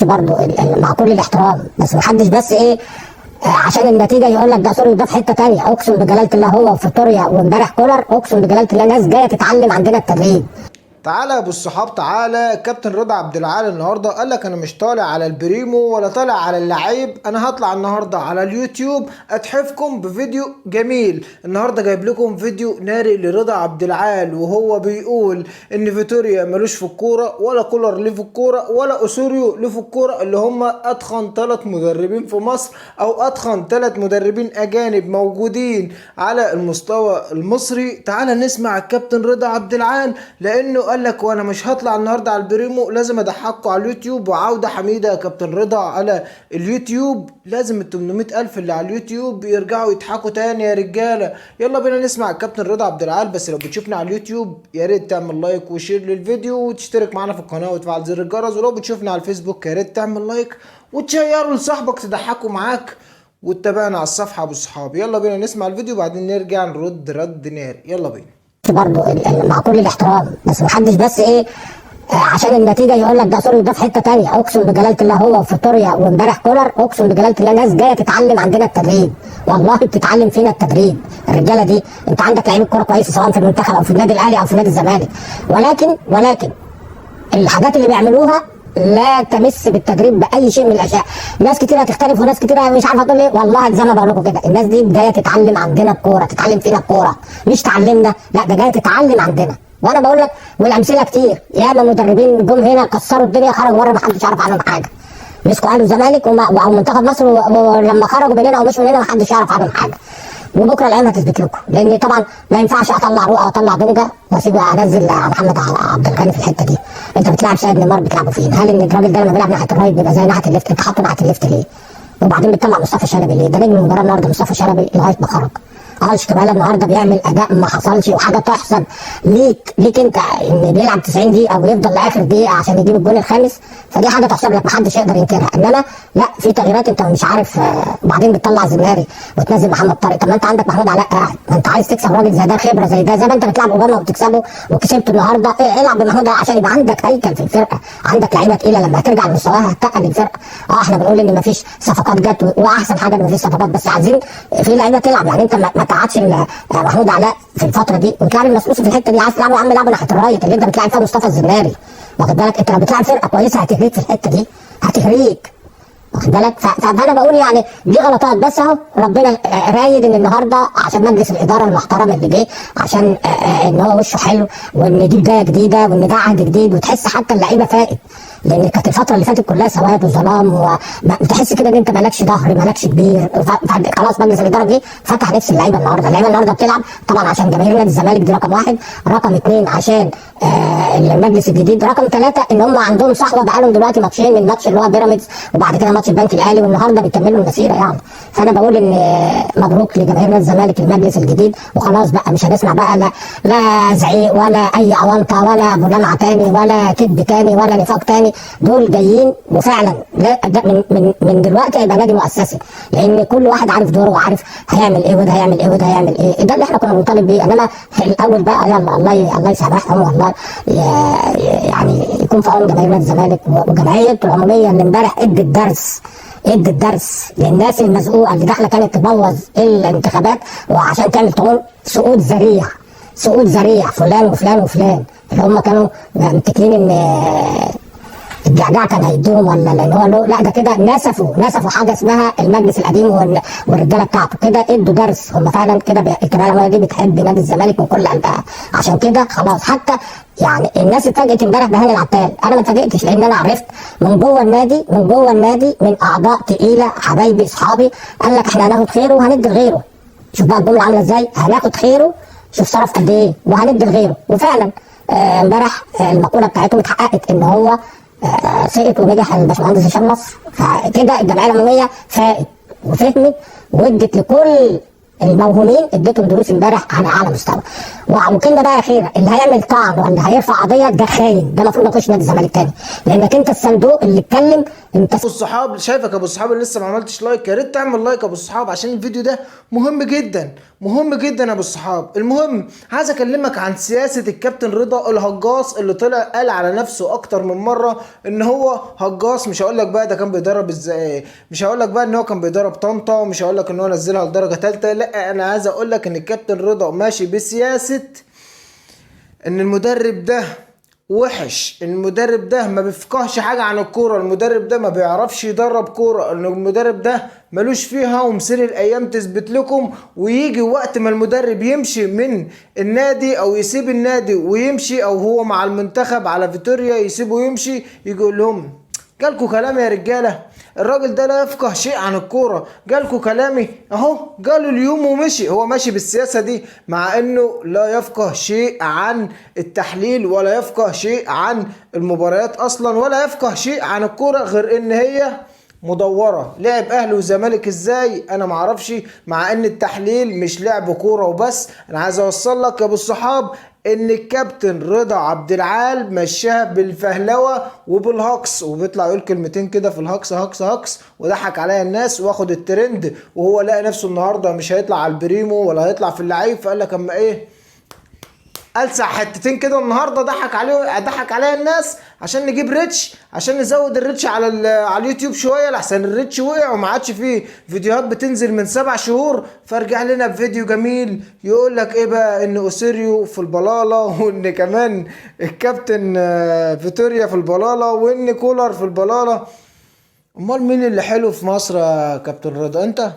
برضه مع كل الاحترام، بس محدش بس ايه عشان النتيجة يقول لك ده سوري ده في حتة ثانية. اقسم بجلاله الله هو وفيتوريا وامبارح كولر، اقسم بجلاله الله ناس جاية تتعلم عندنا التدريب. تعالى يا ابو الصحاب تعالى. كابتن رضا عبد العال النهارده قال لك انا مش طالع على البريمو ولا طالع على اللعيب، انا هطلع النهارده على اليوتيوب اتحفكم بفيديو جميل. النهارده جايب لكم فيديو ناري لرضا عبد العال وهو بيقول ان فيتوريا ملوش في الكورة ولا كولر ليه في الكورة ولا اوسوريو ليه في الكورة، اللي هم اتخن 3 مدربين في مصر او اتخن 3 مدربين اجانب موجودين على المستوى المصري. تعالى نسمع الكابتن رضا عبد العال لانه قال لك وانا مش هطلع النهارده على البريمو، لازم اضحككم على اليوتيوب. وعوده حميده يا كابتن رضا على اليوتيوب، لازم ال 800 الف اللي على اليوتيوب يرجعوا يضحكوا تاني يا رجاله. يلا بينا نسمع الكابتن رضا عبد العال. بس لو بتشوفنا على اليوتيوب يا ريت تعمل like و share للفيديو وتشترك معانا في القناة وتفعل زر الجرس، ولو بتشوفنا على الفيسبوك يا ريت تعمل like وتشيره لصاحبك تضحكوا معاك وتتابعنا على الصفحة ابو الصحاب. يلا بينا نسمع الفيديو وبعدين نرجع نرد رد ناري. يلا بينا. برضه مع كل الاحترام، بس محدش بس ايه عشان النتيجة يقول لك ده سوري ده في حتة ثانية. اقسم بجلاله الله هو وفيتوريا وامبارح كولر، اقسم بجلاله الله ناس جاية تتعلم عندنا التدريب، والله بتتعلم فينا التدريب الرجالة دي. انت عندك لعيبة كورة كويسة سواء في المنتخب او في النادي الاهلي او في نادي الزمالك، ولكن الحاجات اللي بيعملوها لا تمس بالتدريب باي شيء من الاشياء. ناس كتير هتختلف وناس كتير مش عارفه تقول ايه، والله زي ما بقول لكم كده الناس دي جاية تتعلم عندنا الكورة، تتعلم فينا الكورة، مش تعلمنا، لا ده جاية تتعلم عندنا. وانا بقول لك والامثلة كتير، ياما مدربين جم هنا كسروا الدنيا، خرجوا بره ما حدش يعرف عنهم حاجة، مسكوا اهلي وزمالك او منتخب مصر، ولما خرجوا من هنا او مشوا من هنا ما حدش يعرف عنهم حاجة. وبكره الايام هتثبت لكم، لان طبعا ما ينفعش اطلع رؤى واطلع دونجا واسيب انزل محمد عبد الغني في الحتة دي. انت بتلعب سيد نيمار بتلعبه فين؟ هل ان الراجل ده لما بيلعب ناحية ال right بيبقى زي ناحية ال left؟ انت حاطه ناحية ال left ليه؟ وبعدين بتطلع مصطفى شلبي ليه؟ ده نجم المباراة النهارده مصطفى شلبي لغاية ما خرج. شيكابالا النهارده بيعمل اداء ما حصلش، وحاجه تحسب ليك انت ان بيلعب 90 دقيقة ويفضل لاخر دقيقة عشان يجيب الجول الخامس، فدي حاجة تحسب لك محدش يقدر ينكرها. انما لا في تغييرات انت مش عارف. وبعدين بتطلع زناري وتنزل محمد طارق، طب ما انت عندك محمود علاء قاعد، ما انت عايز تكسب راجل زي ده، خبره زي ده، زي ما انت بتلعب اوباما وبتكسبه وكسبته النهارده، العب بمحمود علاء عشان يبقى عندك هيكل في الفرقة، عندك لعيبة تقيلة لما هترجع لمستواها هتتقل الفرقة. احنا بنقول ان مفيش صفقات جت، واحسن حاجة ان مفيش صفقات، بس عايزين في لعيبة تلعب. يعني انت ما تقعدش محمود علاء في الفترة دي وتلعب المسؤول في الحتة دي، عايز تلعبه يا عم العبه ناحية ال right اللي انت بتلعب فيها مصطفى الزناري، واخد بالك؟ انت لو بتلعب فرقه كويسة هتهريك في الحتة دي، هتهريك، واخد بالك؟ فانا بقول يعني دي غلطات، بس اهو ربنا رايد ان النهارده عشان مجلس الادارة المحترم اللي جه، عشان ان هو وشه حلو، وان دي بداية جديدة، وان ده عهد جديد، وتحس حتى اللعيبة فائت، لان كانت الفترة اللي فاتت كلها سواد وظلام، وتحس كده ان انت مالكش ظهر، مالكش كبير. خلاص مجلس الادارة جه فتح نفس اللعيبة النهارده. اللعيبة النهارده بتلعب طبعا عشان جماهير نادي الزمالك، دي رقم 1، رقم 2 عشان المجلس الجديد، رقم 3 ان هم عندهم صحوة بقالهم دلوقتي ماتشين، من ماتش اللي هو بيراميدز وبعد كده ماتش البنك الاهلي، والنهارده بيكملوا المسيرة يعني. فانا بقول ان مبروك لجماهير نادي الزمالك المجلس الجديد، وخلاص بقى مش هنسمع بقى لا زعيق ولا اي اونطه ولا ملامعه تاني ولا كذب تاني ولا نفاق تاني. دول جايين وفعلا لا، ده من دلوقتي هيبقى نادي مؤسسي، لان كل واحد عارف دوره وعارف هيعمل ايه وده هيعمل ايه وده هيعمل ايه. ده اللي احنا كنا بنطالب بيه. انما الاول بقى يلا الله يسامحهم، والله يعني يكون في عون جماهير نادي الزمالك وجمعية العمومية اللي امبارح ادت درس للناس المزقوقه اللي داخله كانت تبوظ الانتخابات وعشان تعمل تقول سقوط ذريع، سقوط ذريع فلان وفلان وفلان، اللي هم كانوا متكلين ان الجعجاع كان هيديهم ولا لان هو لا ده كده نسفوا حاجة اسمها المجلس القديم والرجاله بتاعته، كده ادوا درس. هم فعلا كده الجمعية العمومية دي بتحب نادي الزمالك من كل قلبها، عشان كده خلاص. حتى يعني الناس اتفاجئت امبارح بهاني العتال، انا ما اتفاجئتش لان انا عرفت من جوه النادي، من جوه النادي، من اعضاء تقيلة حبايبي اصحابي، قال لك احنا هناخد خيره وهندي لغيره. شوف بقى الجملة عامله ازاي، هناخد خيره، شوف صرف قد ايه وهندي لغيره. وفعلا امبارح المقولة بتاعتهم اتحققت ان هو سقط ونجح الباشمهندس هشام نصر. فكده الجمعية العمومية فاقت وفهمت وادت لكل الموهومين اديتهم دروس امبارح على اعلى مستوى. وكلمه بقى اخيرة، اللي هيعمل طعن ولا هيرفع قضية ده خاين، ده المفروض ما يخش نادي الزمالك تاني، لانك انت الصندوق اللي اتكلم. انت ابو الصحاب شايفك يا ابو الصحاب اللي لسه ما عملتش like، يا ريت تعمل like يا ابو الصحاب عشان الفيديو ده مهم جدا، مهم جدا يا ابو الصحاب. المهم عايز اكلمك عن سياسة الكابتن رضا الهجاص اللي طلع قال على نفسه اكتر من مرة ان هو هجاص. مش هقول لك بقى ده كان بيدرب ازاي، مش هقول لك بقى ان هو كان بيدرب طنطا، مش هقول لك ان هو نزلها لدرجة ثالثة، لا انا عايز اقول لك ان الكابتن رضا ماشي بسياسة ان المدرب ده وحش، المدرب ده ما بيفقهش حاجة عن الكورة، المدرب ده ما بيعرفش يدرب كورة، المدرب ده ملوش فيها، ومسير الايام تثبت لكم. ويجي وقت ما المدرب يمشي من النادي او يسيب النادي ويمشي، او هو مع المنتخب على فيتوريا يسيبه يمشي، يجي يقول لهم جالكوا كلام يا رجالة، الراجل ده لا يفقه شيء عن الكورة، جالكوا كلامي اهو، جاله اليوم ومشي. هو ماشي بالسياسة دي مع انه لا يفقه شيء عن التحليل ولا يفقه شيء عن المباريات اصلا ولا يفقه شيء عن الكورة غير ان هي مدورة. لعب اهلي وزمالك ازاي انا معرفش، مع ان التحليل مش لعب كورة وبس. انا عايز اوصل لك يا ابو الصحاب ان الكابتن رضا عبد العال مشاها بالفهلوه وبالهكس، وبيطلع يقول كلمتين كده في الهكس هكس هكس وضحك عليا الناس واخد الترند، وهو لقى نفسه النهارده مش هيطلع على البريمو ولا هيطلع في اللعيب، فقال لك اما ايه السع حتتين كده النهارده، ضحك عليه، ضحك عليا الناس عشان نجيب reach، عشان نزود ال reach على اليوتيوب شوية، لحسن ال reach وقع وما عادش فيه فيديوهات بتنزل من 7 شهور. فرجع لنا بفيديو جميل يقول لك ايه بقى، ان اوسيريو في البلاله، وان كمان الكابتن فيتوريا في البلاله، وان كولر في البلاله. امال مين اللي حلو في مصر يا كابتن رضا؟ انت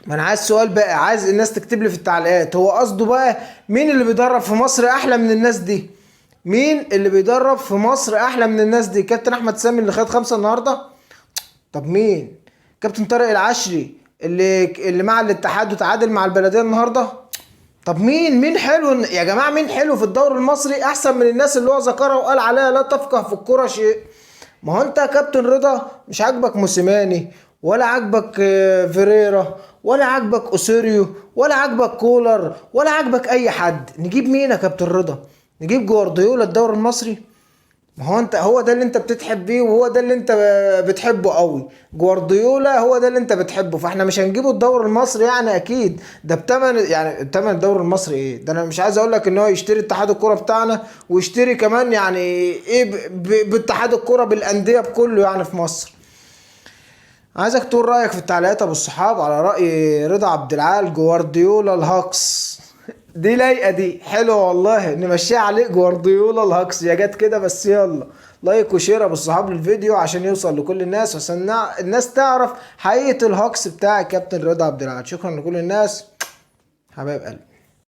ما انا عايز سؤال بقى، عايز الناس تكتب لي في التعليقات، هو قصده بقى مين اللي بيدرب في مصر احلى من الناس دي؟ مين اللي بيدرب في مصر احلى من الناس دي؟ كابتن احمد سامي اللي خد 5 النهارده؟ طب مين؟ كابتن طارق العشري اللي مع الاتحاد وتعادل مع البلدية النهارده؟ طب مين؟ مين حلو يا جماعة؟ مين حلو في الدوري المصري احسن من الناس اللي هو ذكرها وقال عليها لا تفقه في الكورة شيء؟ ما هو انت يا كابتن رضا مش عاجبك موسيماني، ولا عاجبك فيريرا، ولا عاجبك اوسوريو، ولا عاجبك كولر، ولا عاجبك اي حد. نجيب مين يا كابتن رضا؟ نجيب جوارديولا الدوري المصري؟ ما هو انت هو ده اللي انت بتتحب بيه، وهو ده اللي انت بتحبه قوي، جوارديولا هو ده اللي انت بتحبه، فاحنا مش هنجيبه الدوري المصري يعني اكيد. ده بتمن، يعني بتمن الدوري المصري ايه ده؟ انا مش عايز اقول لك ان هو يشتري اتحاد الكورة بتاعنا، ويشتري كمان يعني ايه باتحاد الكورة بالاندية بكله يعني في مصر. عايزك تقول رايك في التعليقات يا ابو الصحاب على راي رضا عبد العال جوارديولا الهاكس. دي لايقة، دي حلوة والله، نمشيها عليك جوارديولا الهاكس يا جت كده. بس يلا like و share ابو الصحاب للفيديو عشان يوصل لكل الناس، عشان الناس تعرف حقيقة الهاكس بتاع كابتن رضا عبد العال. شكرا لكل الناس حبايب قلبي.